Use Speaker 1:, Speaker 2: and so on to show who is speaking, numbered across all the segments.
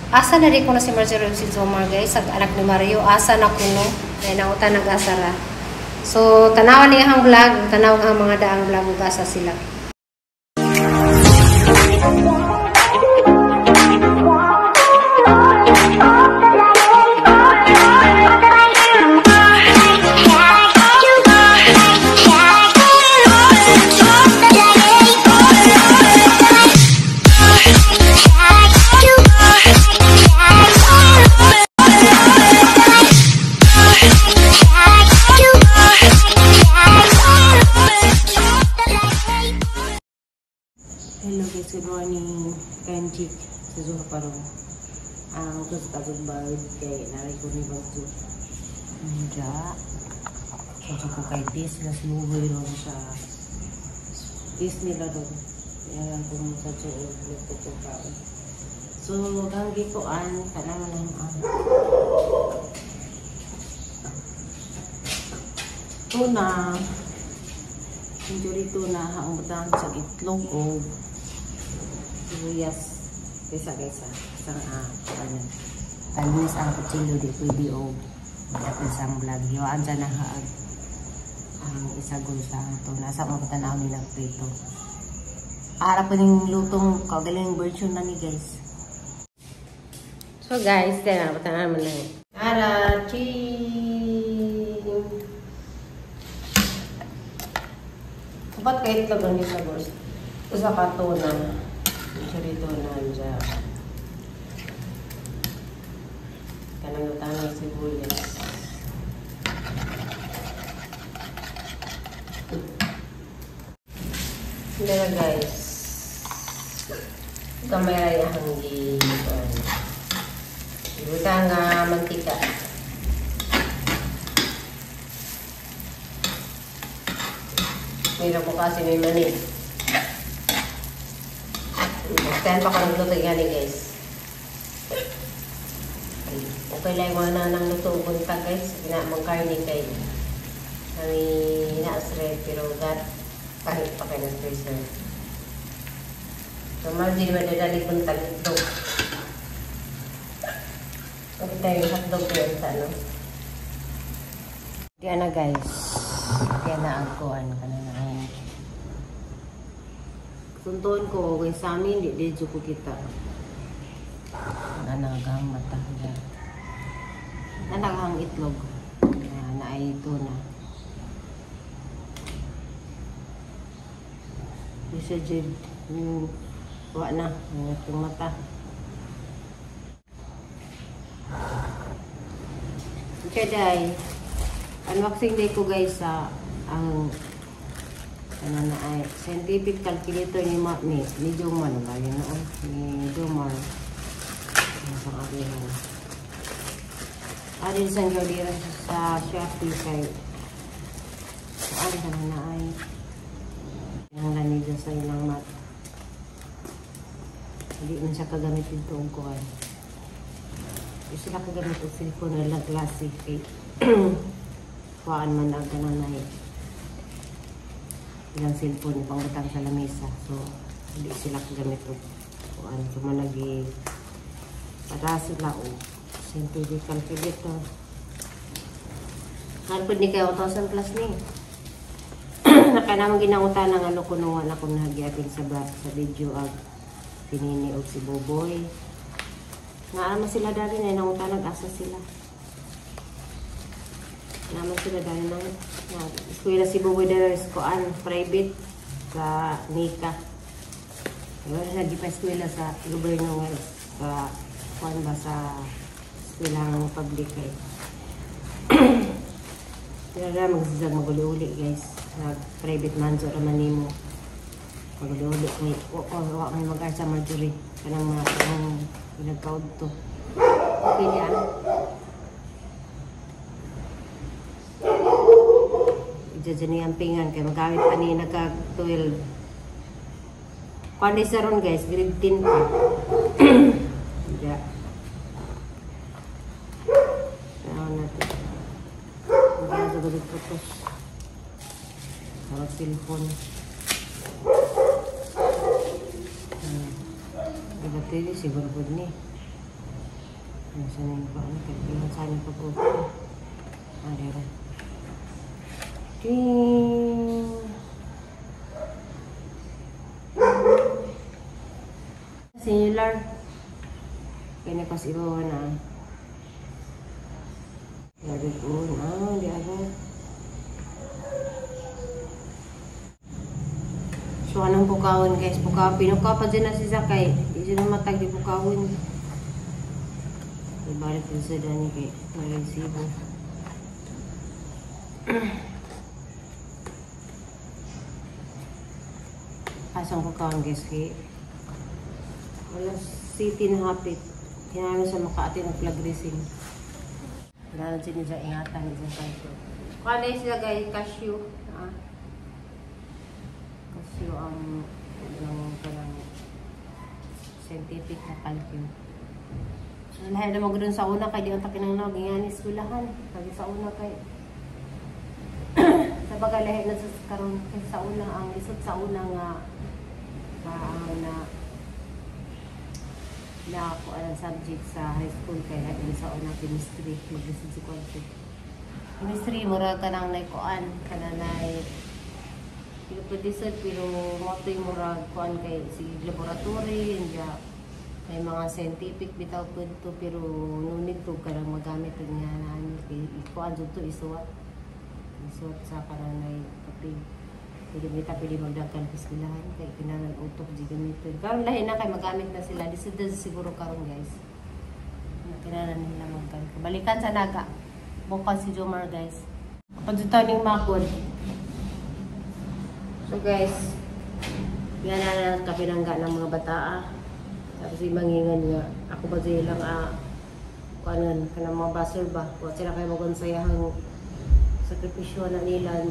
Speaker 1: Asa na rin ko na si Marjorie si Zomar, guys, sa anak ni Mario, asa na kuno. Kaya nauta nag-asa ra. So, tanawan niya ang vlog, tanaw ang mga daang vlog ug asa sila.
Speaker 2: Hello guys, good morning. Kanjik sa Zuha parong ang kustabog bag kay naray ko ni Bagto. Nja. So ko kay bis na sinugoy ron sa bis nila ron. Kaya kung sa suod nagpupukaon. So kang gikuan kanang lang ang tuna. Injury tuna ang butang sa itlog o sibuyas kaysa isang ano tanis ang kutsilyo di pwede o mag-apil sa vlog hiwaan sa nahaag ang isagol sa tuna sa mga tanaw ni nagprito ara pa ning lutong kagaling version na ni guys.
Speaker 1: So guys, then ang tanaw man na ara ching upat ka itlog ang isagol usa ka tuna. Dito na dyan. Kanang tanang sibuyas. Hindi na guys. Kamay ay ang ibutang nga mantika. Mayroon ko kasi may mani. Stand pa ko nagluto yan eh guys. Okay lang yung mga nang luto buntag guys. Ginamang karne kay kami naasre pero gat kahit pa kayo ng freezer. So mal di madadali buntag itlog. Okay tayo yung hotdog yun sa ano.
Speaker 2: Diyan na guys. Diyan na ang kuhan ka na na. Suntuan ko kay sa amin di di ko kita. Nanagang mata niya. Nanagang itlog. Na ay tuna. Bisa jud wa na itong mata. Okay day. Unboxing day ko guys sa ang ano na ay scientific calculator ni ni Jomar ba yun noon ni Jomar sa akin ari sa order sa Shopee kay saan ka na ay ang lanida sa ilang mat hindi man siya kagamit dito og kuan hindi sila kagamit og cellphone na lang klase kay kuan man ang kanan ay ilang cellphone ipangutang sa lamesa. So, hindi sila kagamit og kuan. So, managi para sila og scientific calculator. Hanpod ni kayo 1,000 plus ni. Naka naman ginangutan ng ano kuno wala ko nagiapil sa video ag sinini og si Boboy. Naama sila dali na nangutan nag-asa sila. Naman sila dali na eskwela si Boboy dali sa kuan private sa Nika. Wala na di pa eskwela sa gobyerno nga sa kuan ba sa eskwelang public kay. Pero na magsisag maguli-uli guys. Nag private man so raman nimo. Maguli-uli kay wa may mag sa Marjorie kanang mga nagkaud to. Okay niya. Diyan yung pingan kay magamit pa ni nagka 12. Kuan sa ron guys, grade 10 pa. Yeah. Tanaw natin. Hindi na sa putos. Sarap cellphone. Diba siguro po ni. Ano sa nang ba? Ano kaya sa nang pag-upo? Ah, dira. Ting! Singular. Kaya ko sa ibawa na. Very good. Ah, di ako. So, anong pukawon guys? Pukawon. Pinukaw pa dyan na si Zakay. Di dyan na matag di pukawon. Ibalik din sa dani kay naresibo. Asang pukawon guys kay alas city na hapit. Kaya sa Makati ng flag racing. Wala na sila sa ingatan sa cashew. Kung ano sila guys, cashew. Ah. Cashew ang kanang scientific na calcium. So lahat na magdun sa una kay di ang takinang nog ingani eskwelahan. Kagi sa una kay sa bagay lahi na sa karon kay sa una ang lisod sa una nga na na ako ang subject sa high school kay lahi sa una chemistry maglisod si kwanto. Chemistry mura ka nang naikuan kana nay pero pwede pero mo to'y murag kuan kay si laboratory nya may mga scientific bitaw pud to pero no need to ka lang magamit nga na ano kay ikuan jud to isuwat isuwat sa kanang papel. Pwede bita pwede magdagkan eskwelahan kay kinahanglan utok di gamiton. Karon lahi na kay magamit na sila lisod na siguro karon guys. Kinahanglan nila magkan. Balikan sa naga. Bukas si Jomar guys. Padto ning makod. So guys, yan na kapinangga ng mga bata. Tapos yung mangingan nga, ako ba silang kuanan, kanang mga baser ba? Wa sila kayo magunsayahang sakripisyo na nila.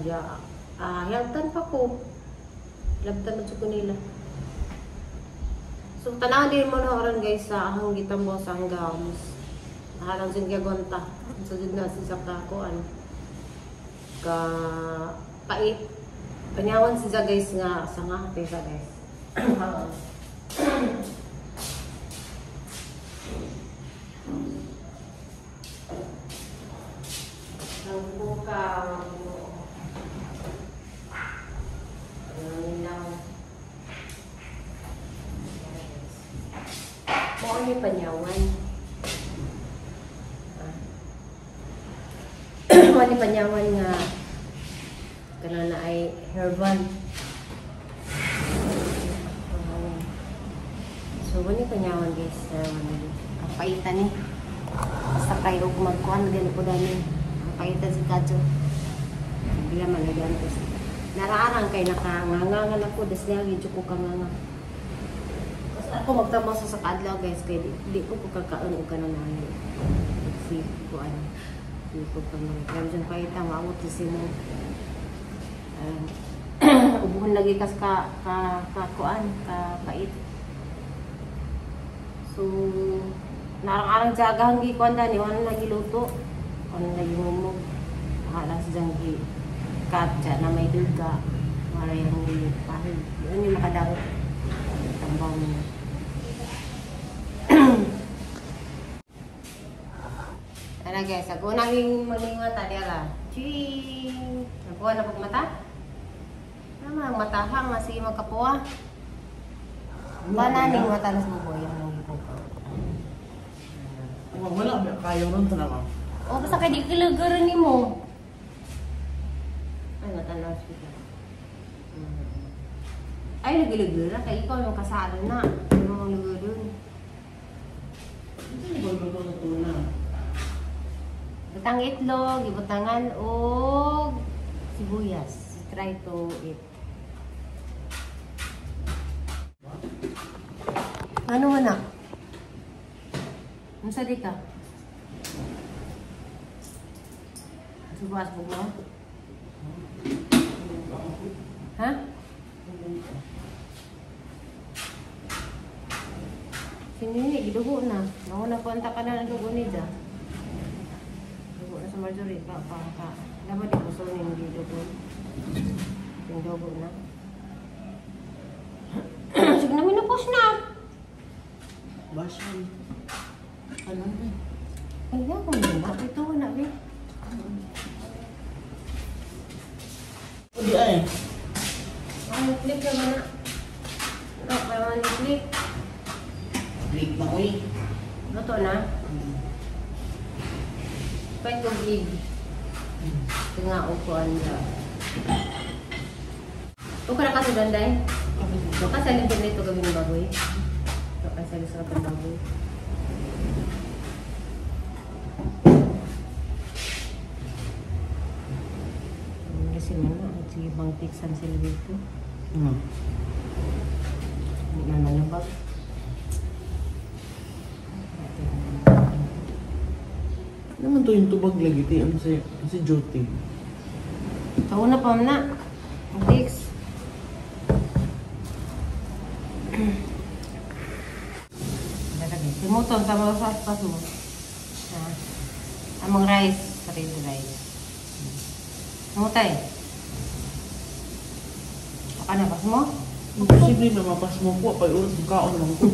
Speaker 2: Yaltan pa ko. Labtan na ko nila. So tanawan din mo na oran guys sa ahang gitambo sa hanggang. Halang sin gagonta. So did na si sa kuan. Ka pait. Panyawan siya guys nga sanga tesa guys. Ang buka mo ni panyawan. Mo ni panyawan nga kana na ay herbal. So wani panyawan guys, ang paitan ni. Basta kayo og magkuan gani po dani. Ang paitan si kadyo. Bila man nagyan ko. Naraarang kay nakangangangan ako das niya gid ko kanganga. Kasi ako magtama sa kaadlaw guys kay di ko pagkakaon og kanang si kuan. Di ko pa man. Kaya paitan maabot si mo. Ubuhon lagi kas ka ka kuan ka pait. So narang-arang jaga hanggi kuan dani wala na giluto. Wala na gimumog. Akala sa janggi katja na may duga. Wala yung pahid. Yun yung makadawat. Tambaw niya. Tara guys, ako nanging maging mata diara. Ching! Nakuha na pag mata? Tama, ang matahang, sige magkapuwa. Bananing mata na sa buboy, yung nang gipukaw.
Speaker 3: Wala, kayo ron talaga.
Speaker 2: O, basta kay di kilagaran ni mo. Ay, mata na siya. Ay, nagilagara, kay ikaw yung kasalo na. Ano mong lagaran?
Speaker 3: Hindi ko na.
Speaker 2: Butang itlog, ibutangan og sibuyas. Try to eat. Ano man na? Ano sa di ka? Subas mo ba? Ha? Sino gidugo na. Nauna po ang taka na ng dugo niya. Dugo na sa Marjorie. Pa, pa, pa. Dapat di ko ning gidugo. Yung dugo na. Sige na, minupos na.
Speaker 3: Basyan. Ano na?
Speaker 1: Click ka man na. No, kaya man ni click.
Speaker 3: Click na ko eh.
Speaker 1: Luto na. Pwede kong gig. Nga upuan na. Ito ka na kasi danday. Baka sa lingkod na ito gawin baboy. Baka sa sa katong baboy. Kasi na, sige bang tiksan sila dito. Hindi na nalabag.
Speaker 3: Naman to yung tubag lagi, ti. Ano si Joti?
Speaker 1: Kauna pa na. Tix. Simuton sa mga saspas mo. Among rice, red rice. Mutay. Baka na pas mo?
Speaker 3: Imposible na mapas mo ko. Pag urat ng kaon naman ko.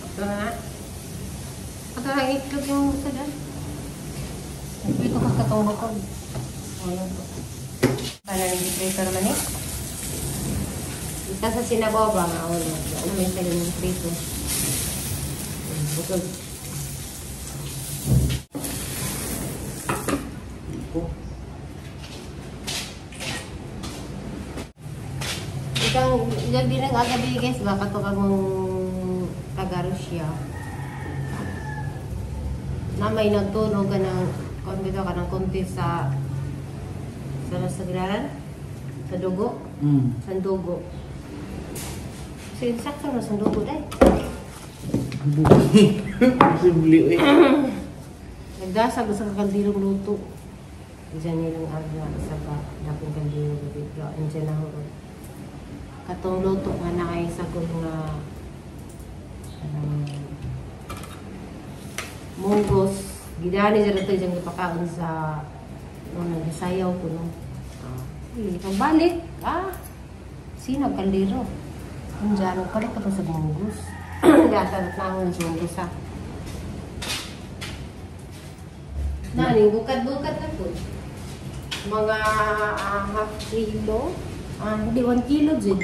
Speaker 1: Ito na. Ito na itlog yung gusto dyan. Ito ka katong bukod. Para ng prito naman eh. Ito sa sinabaw ba nga ulo? Ano may sila ng prito? Bukod. Ikaw, gabi ng agabi guys, baka to ka mong taga-Russia. Na may nagtunog ka ng konti ka ng konti sa sagraran? Sa dugo? Sa dugo. So, sakto na sa dugo dahil.
Speaker 3: Posible eh.
Speaker 1: Nagdasag sa kaldilong luto. Diyan nilang aga sa dakong kaldilong luto. Andiyan na ako. Katong luto nga na ay sagol nga munggos. Gidani dyan ito dyan gipakaon sa nung nagsayaw ko no. Pagbalik, sinag kaldero. Andiyan, palit ka pa sa munggos. Gasa at nangon sa munggos ha. Nani, bukad-bukad na po. Mga half kilo. Hindi, 1 kilo din.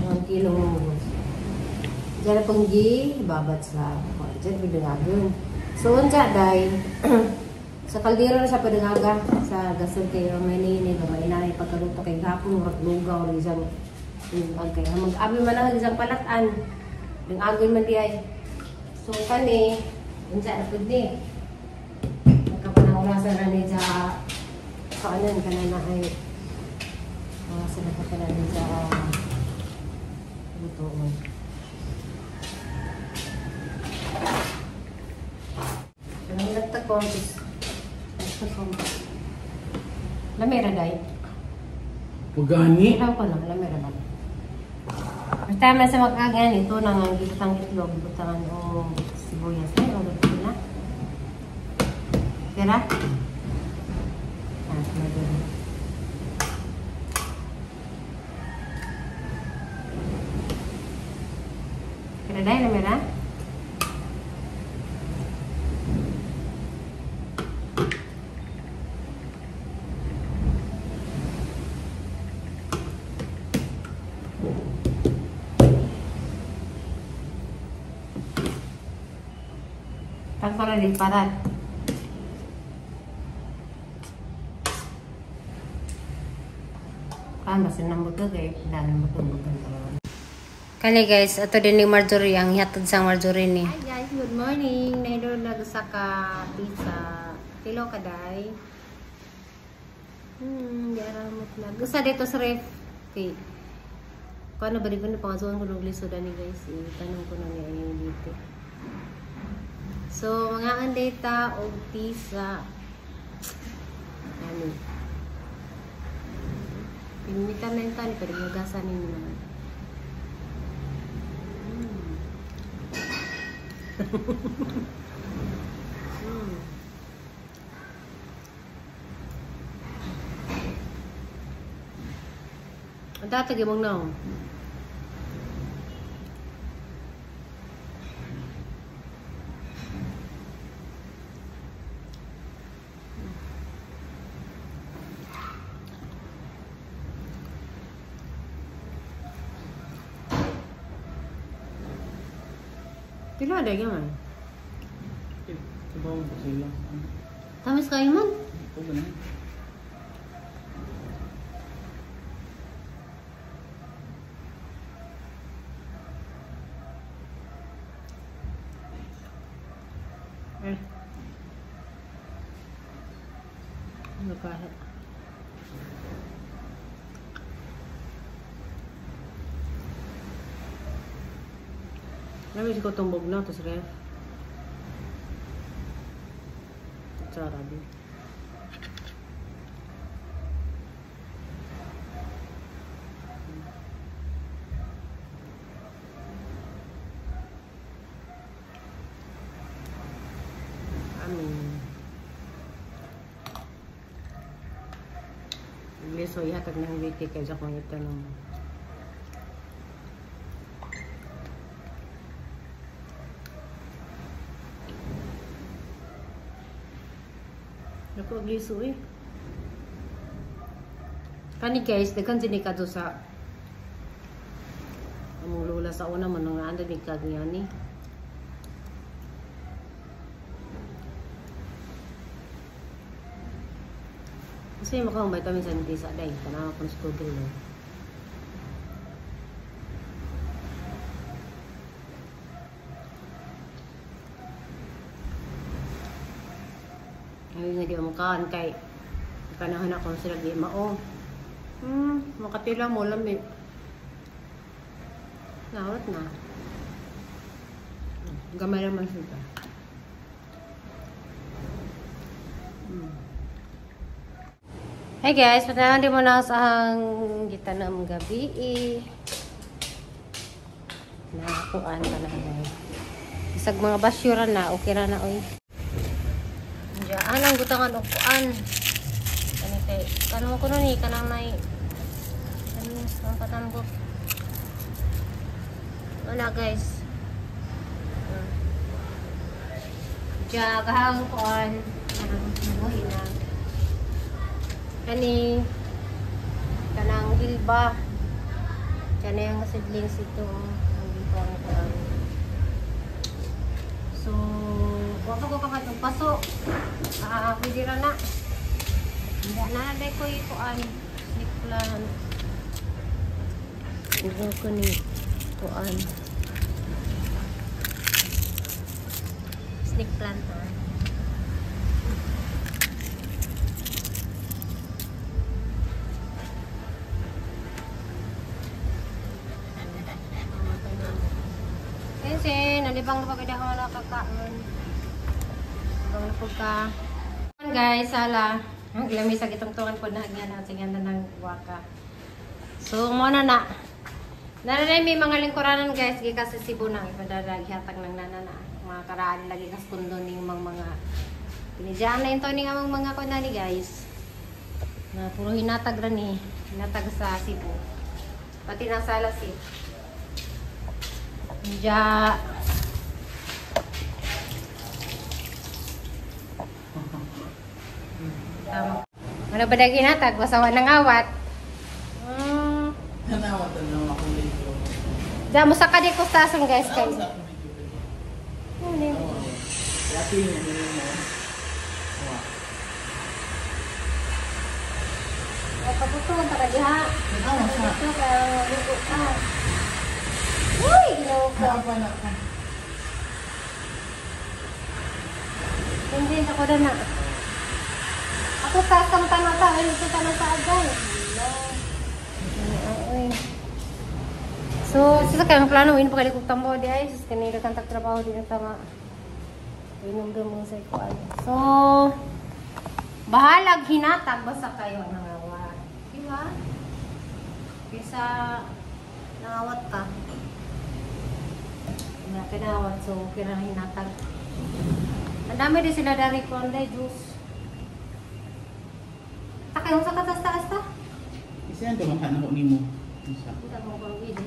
Speaker 1: 1 kilo munggos. Diyan na pong babat sa diyan pinangagan. So, unja, day. Sa kaldero na sa padangaga, sa gasol kayo, may nini, may inanay pagkaluto kay gapon, murag lugaw, isang agkay. Mag-abi man ang isang palatan. Ang agoy man di ay. So, kani, unja na pud ni. Nagkapanangurasan na ni sa kaanan, kana na ay orasan na pa ni sa lutoon. Lamera day.
Speaker 3: Pagani?
Speaker 1: Ikaw ko na, lamera ba? Basta man sa mag-agan, ito na nga gitang itlog, butangan o sibuyas. Ay, o ito na. Tira? Tira day, lamera? Para disparar. Kali guys, ato din ni Marjorie ang hihatod sa Marjorie ni. Hi guys, good morning. Naidol na sa ka pizza. Kilo ka day. Diaramot na. Gusto dito sa ref. Okay. Kung ano ba rin ko na pangasuhan ko ng lisod ani guys. Itanong ko na niya yung dito. So, mga andeta o pizza. Ano? Pinimitan na yung tani, pero magasan ninyo naman. Ang tatag yung naong.
Speaker 2: Pila dai man.
Speaker 3: Sabaw ko sila.
Speaker 2: Tamis kayo man.
Speaker 3: Ito ba na?
Speaker 2: Eh. Ano kahit. Namiss ko itong bugnaw, tapos ref. Sarabi. Amin. Liso, ihatag ng wiki kay Jack mangitanong. Naku, agliso eh. Kani guys, daghan din ka sa among lola sa una man nga anda ni kag niya ni. Kasi makang vitamin sa hindi sa day, tanaw akong strudel no. Ay nga di mo kaan kay panahon ako sila di mao. Makatila mo lamig. Nawat na. Gamay naman siya. Hey guys, patahan din mo na sa ang gitanam gabi eh. Nakakuan ka na guys. Isag mga basyura na, okay ra na oy. Diyan ang gutangan og kuan. Kani kay kanang kuno ni kanang nay kani ang patambok. Wala guys. Diyan kahang kuan buhi na. Kani kanang hilba. Diyan na yung seedlings ito. Ang dito ang kuan. So, wa pa ko kakatong paso. Pwede ra na. Hindi na na ko ikuan. Snake plant. Igo ko ni kuan. Snake plant. Kasi nalibang na pagkada ko nakakaon. Ibang na po ka. Guys, sala. Ang lami sa gitong tuwan po na hagyan natin yan na ng waka. So, muna na. Naranay may mga lingkuranan guys, gikas sa Cebu na ipadala gihatag ng nana na. Mga karaan lagi kas kundo ning mga pinidyaan na ito ning among mga kunani guys. Na puro hinatag ra ni, hinatag sa Cebu. Pati nang sala si. Ja. Tama. Ano ba lagi natag? Basawa ng awat.
Speaker 3: Nanawat na ako dito.
Speaker 2: Da mo sa kadi ko stasyon guys kay. Pagkutuan ta diha. Dito ka lugo ka. Uy, ginoo ko. Hindi sa ko na. Ako sasang tanong sa ay ito tanong sa agay. So, sa kang plano win pa kali kog tambo di ay sus kanila kang trabaho di na tama. Inom mo sa ikuan. So, bahalag hinatag basta kayo nangawat. Di ba? Kaysa nangawat ka. Na kinawat so kira hinatag. Ang dami din sila dari konde juice. Takay unsa ka tas-taas ta?
Speaker 3: Isa ang tumakan ako nimo. Isa.
Speaker 2: Kita mo ko gid.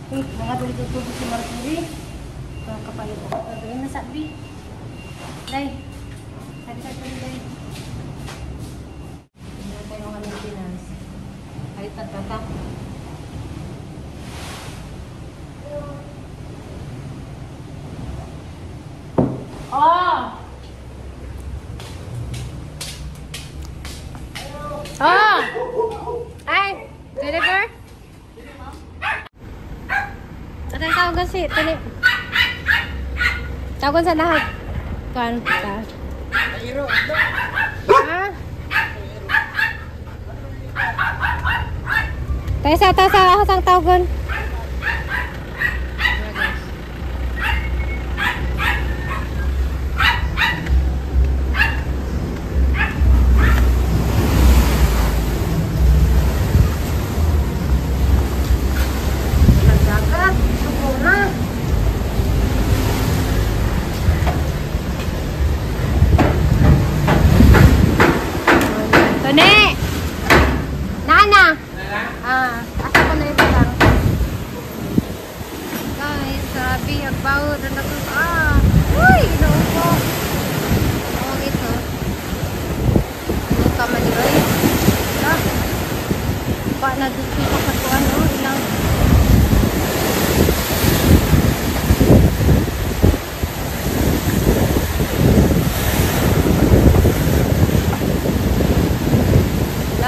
Speaker 2: Uy, mga dali ko tubig si Marjorie. Kapalit ako. Dali na sabi. Day. Sabi sa dali.
Speaker 1: Tawagan si Tuni. Tawagan sa lahat. Kan ta. Ha? Tayo sa taas ang tawagan. Nagdagat, suko na. Tone! Nana! Ah, asa ko na ito lang. Guys, grabe, agbaw na na. Ah! Uy, ginoo ko. Oh, ito. Ano ka man oy? Ah. Pa na dito sa katuan oh, ilang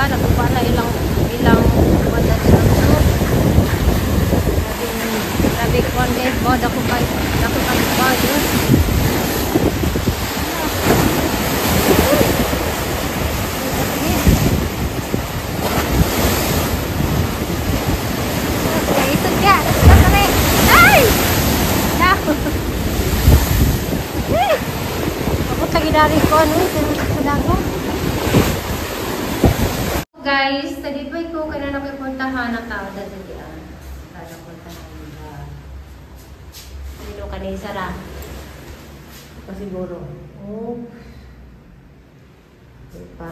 Speaker 1: nakuha na ilang wala dito. Grabe ko guys, bod ako kay bod. Ito ka. Ay! Ako lagi dari ko ano sa dago. Guys, talibay ko kaya na nakipuntahan ang tao na dito. Kaya puntahan ba? Dito ka ni Sara.
Speaker 2: Pasiguro.
Speaker 1: Oh. Di pa.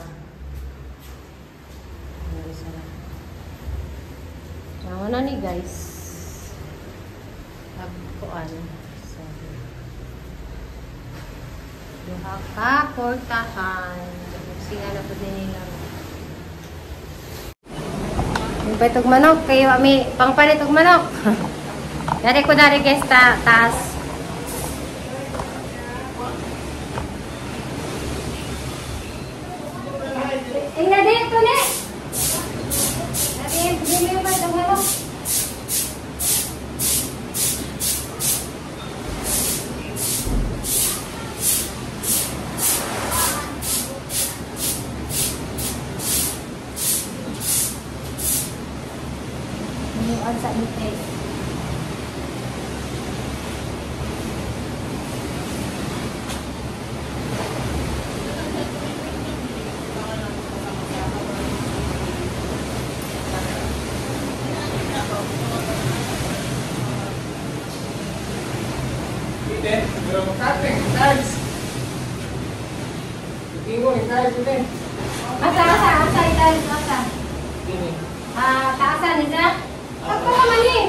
Speaker 1: Ano Sara? Tama na ni guys. Pagkuan. Sorry. Duha ka portahan. Singa na po din nila. Yung itong manok, kayo ami, pangpalit og manok. Dari ko dari guys, taas. Tingnan dito ni. Dari bili ba itong manok? Sa ipis. Asa, asa, asa, asa. Ah, taasan isa? Sakto naman eh.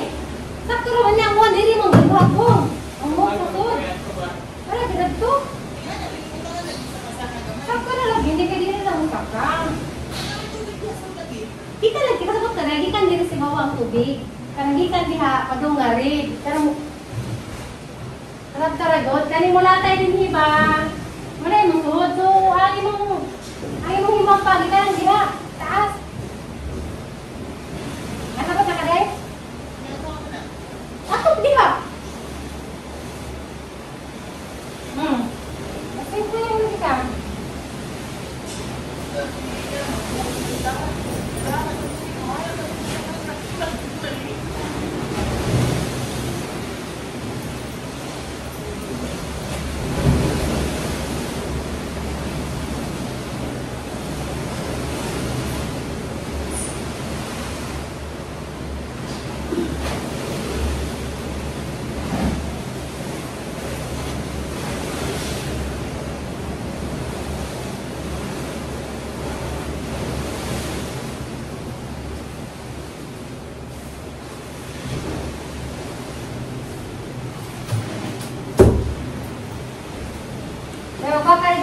Speaker 1: Sakto naman niya. Ang diri mong gabuhat ko. Ang mo kusod. Wala, ganito. Sakto na lang. Hindi ka diri lang usaka. Kita lang, kita sabot ka na. Gikan diri sa bawa ang tubig. Karang gikan diha, padung nga rin. Karang taragot. Kani mula tayo din hiba. Wala yung sud. So, ang imong himang pa. Gikan lang diha. Taas. Asa ba sa kaday? Ako diha. Kasi ko yung kita.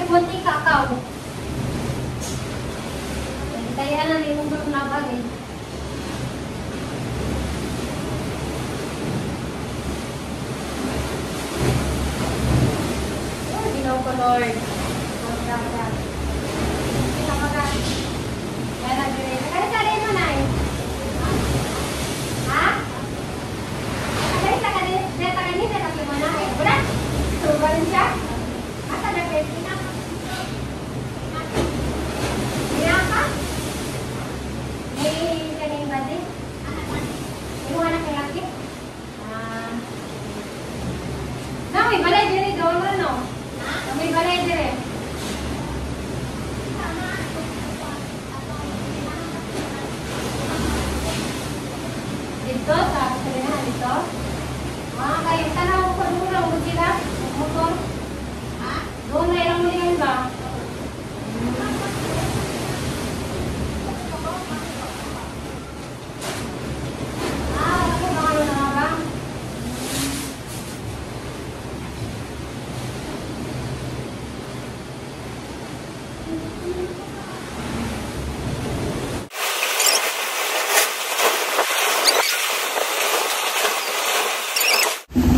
Speaker 1: Munti kakao. Kaya na rin yung nabang eh. Oh, ginaw ko Lord. Kaya mo na eh. Ha? Kaya sa kanil. rin siya? Asa na kayo? Pinaka? Pinaka? May kaning body? Yung anak ni laki? Ah. Na, may balay diri doon no? May balay diri. Dito, sa Serena, dito. Ah, kayo, tanaw ko muna, mo sila, motor. Doon na ilang mulian ba? Ah, ako ba kayo na ba?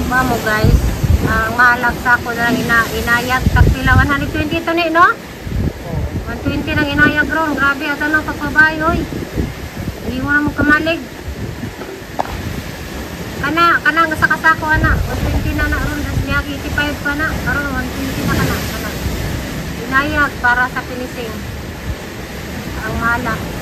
Speaker 1: Vamo guys, ang mahalag sako na lang inayag tagpila 120 to ni no? 120 lang inayag ron. Grabe ata nang pagpabay oy. Hindi mo na mo kamalig. Kana kana nga sa kasako ana, 120 na na ron, das miyagi 85 pa na. Karon 120 na kana kana. Inayag para sa pinising. Ang malak.